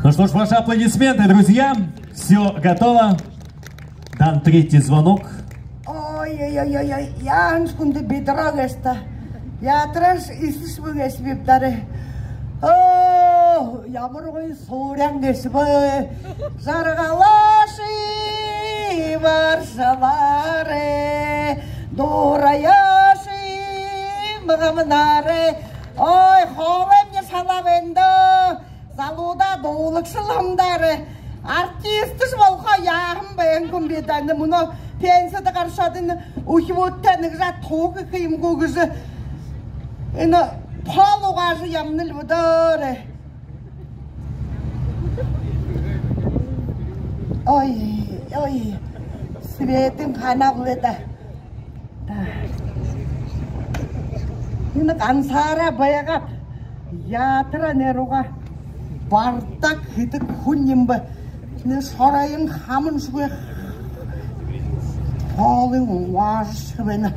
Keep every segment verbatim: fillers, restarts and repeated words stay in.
Ну что ж, ваши аплодисменты, друзья. Все готово. Дан третий звонок. Ой-ой-ой-ой, яанш хүндэ бедро гээшэ даа. Яатараш эсэшэбэ гээшэбиб даа. Оо, ямар гоё суурян гээшэб. Жаргалааши, баршалаарай, дураяаши, магамнаарай. Ой, хоолоймни шалаа байна даа. Залуудаа дуулагша ламдаарай. Артистшье болохо яаһан байнгүй юм би даа. Энэ мүнөө пенсидэ гарашоод, энэ үхибүүдтэ нэгэ жаа туһа хэхэ юм гү гэжэ, энэ пол угаажа ябанал бэ даа. Ой, ой, светынь ханаа бэлэй даа. Та. Энэ гансаараа байгаад, яатараа нэрүүгээ бардак хэдэг хүн юм бэ. Энэ шоройн хаманшьегүй хоолойнь угаашаха байна.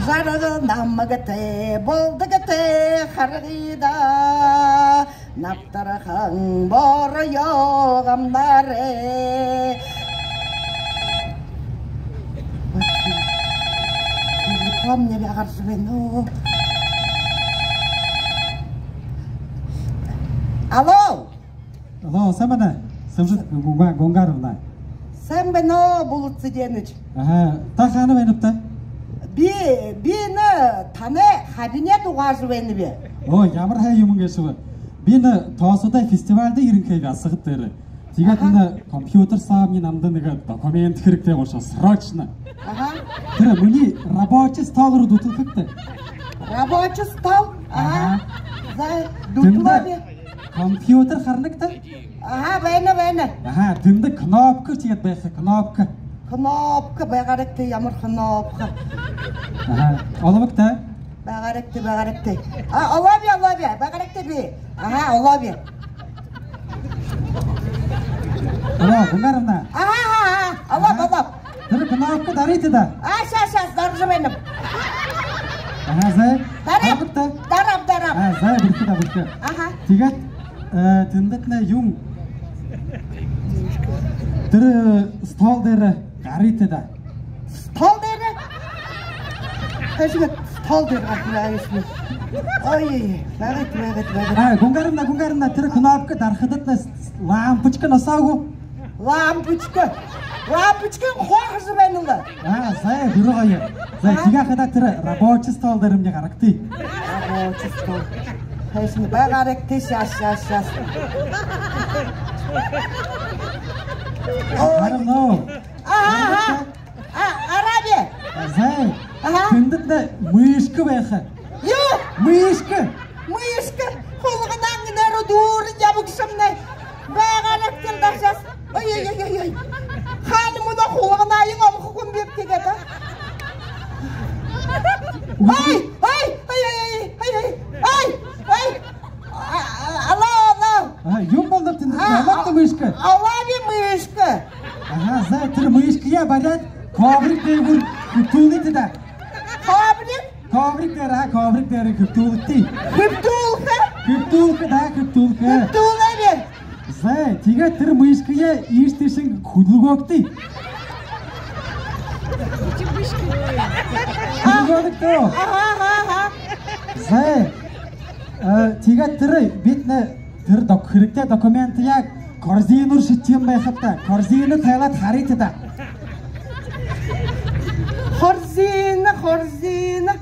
Жаргал намагтай, болдогтой харгыда. Набтархан бороо гамнаарай. Телефон нэгэ гаража байна. Алло. Алло, сайн байна. Сэмжит Гунга-, Гунгаровна. Сайн байна, Булат Цыденович. Аха, та хаана байнабта? Би, би энэ танай кабинет угаажа байнаб. Оо, ямар һайн юм гээшэб. Би энэ Тоосуудай фестивальда ерэхэ гэжэ асагад дээрэ. Тиигээд, аха, энэ компьютер соомни намда нэгэ документ хэрэгтэй болошоо, срочно. Аха. Тэрэ минии рабочий стол руу дүтэлхэгты. Рабочий стол? Аха. Аха. За, дүтэлөөб. Тэндэ компьютер харанагты? Аха, байна, байна. Аха, тэндэ кнопка тиигээд байха, кнопка. Кнопка байгаарагты, ямар кнопка? Аха, олообагты. Байгаарагты, байгаарагты. А, олооб, олооб, байгаарагты би. Аха, олооб. Алло, Гунгаровна. Аха, аха, аха, олооб, аха, олооб. Тэрэ кнопка дарыт даа. А, сейчас, сейчас, даража байнаб. Аха, зай. Дарааб. Дараабагты. Дарааб, дарааб. А, зай, бэрхэ даа, бэрхэ. Аха. Тиигээд, э, тэндэтнай юм. Тэрэ, э, стол дээрэ гарыт даа. Стол дээрэ? Хайшан гээд стол дээрэ гараха юм бэ? Ой, байгаарагты, байгаарагты, байгаарагты. А, Гунгаровна, Гунгаровна, тэрэ кнопка дарахадатнай лампочка носоо гү? Лампочка. Лампочкын хуу хажуу байна лэ. А, зай, бэрхэ гоё. Зай, аха, тиигээ хадаа тэрэ рабочий стол дээрэмни гарагты. Рабочий стол. Хайшан, байгаарагты, сейчас, сейчас, сейчас. Ой. Гарана. Аха, аха. А, гарааб. А, зай. Аха. Тэндэтнай мышка байха. Юу? Мышка. Мышка. Хулганаа нээрээ дүүрэн ябагшамнай. Байгаарагты даа, сейчас. Ой, ой, ой, ой, ой. Хаана мүнөө хулгананиинь олохо хүн бии тиигээд, а? Ой, ой, ой. А, а, алло, алло. А, юм болоо тэндэ. А, олообты мышка? Олооб мышка. Аха, зай, тэрэ мышкаяа бариад, коврик дээгүүр хэбтүүлыт даа. Коврик? Коврик дээрэ, а, коврик дээрэ хэбтүүлэгты. Хэбтүүлхэ? Хэбтүүлхэ даа, хэбтүүлхэ. Хэбтүүлээб. Зай, тиигээд тэрэ мышкаяа иишэ тиишэнь хүдэлгөөгты. Хүдэлгөөгты. Аха, аха, аха. Зай. Э, тиигээд тэрэ бидэнэй тэрэ док-, хэрэгтэй документые корзинаар шэдижэ байхабди. Корзина тайлаад харыт даа. Корзина, корзина.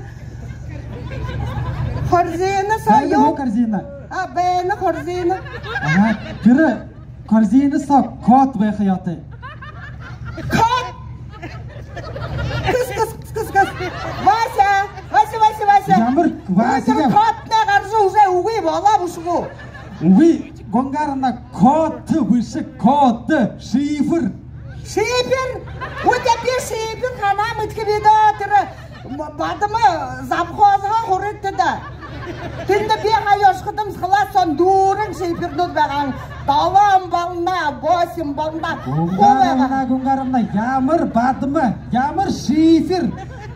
Корзина соо юу? Байна гү корзина? А, байна корзина. Аха, тэрэ корзина соо код байха ёһотой. Код? Кыс, кыс, кыс, кыс, кыс. Вася, Вася, Вася, Вася. Ямар Вася? Вася, код нэ гаража уже үгы болоо бэшэ гү? Үгы, Гунгаровна, код бэшэ, код, шифр. Шифр? Үгы, би шифр ханаа мэдэхэб даа, тэрэ М-, Бадма завхозһоо хурыт даа. Тэндэ би хаяа ошоходом, склад соонь дүүрэн шифернүүд байгаа. Долоон болоно, восемь болоно. Гунгаровна, Гунгаровна, ямар Бадма, ямар шифр?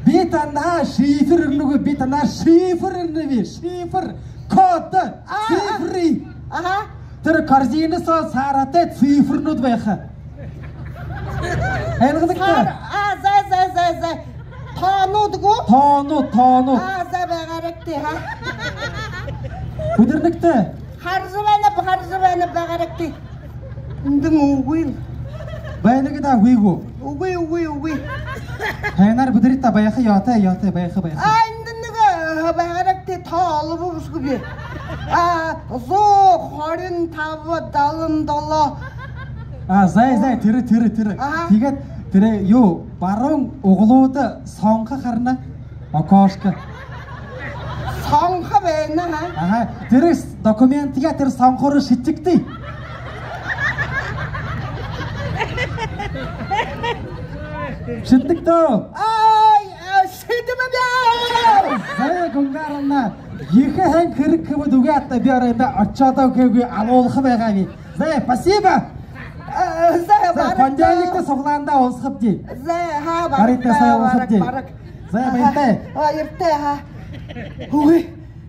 Би танһаа шифр ерэнэгүй, би танһаа шифр ерэнэб, шифр, код, а, а, цифры. Аха. Тэрэ корзина соо саарһатай цифрнууд байха. Ойлгоно гүт? Саар-, а, зай, зай, зай, зай. Тоонууд гү? Тоонууд, тоонууд. А, зай, байгаарагты, ха. Бэдэрнэгты. Хаража байнаб, хаража байнаб, байгаарагты. Эндэнь үгыл. Байна гү даа, үгы гү? Үгы, үгы, үгы. Һайнаар бэдэрыт даа, байха ёһотой, ёһотой, байха, байха. А, эндэнь нэгэ, э, байгаарагты, тоолобо бэшэ гүб. А, зуу хорин таба, далан долоо. А, зай, зай, тэрэ, тэрэ, тэрэ. Аха. Тиигээд тэрэ юу, баруун углууда сонхо харана, окошко. Сонхо байна, ха? Аха, тэрэ с-, документые тэрэ сонхо руу шэтигты. Шэтэнэгты. Ай, а, шэдэбэ би. Зай, Гунгарна, ехэ һайн хэрэг хэбэд үгы аад, би оройндоо отчёт хээгүй алуулха байгааб. Зай, спасибо. А, зай, зай, бараг понедельникта суглаандаа уулзахабди. Зай, ха, бараг, бараг, бараг. Зай, баяртай. Баяртай, ха. Үгы,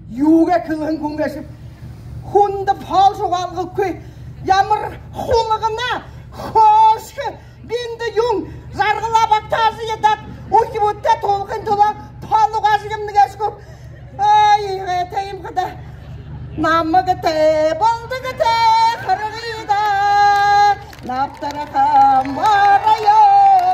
юугээ хэлэһэн хүн гээшэб. Хүндэ пол шугаалгагүйхэ. Ямар хулгана, хөөшхэ. Би эндэ юун, жаргалаа багтаажа ядаад, үхибүүдтээ туулахын тула пол угаажа ябана гээшэ гүб. Ай, иигээд юм хада. Намагтай, болдогтой харгыда набтархан бараяа.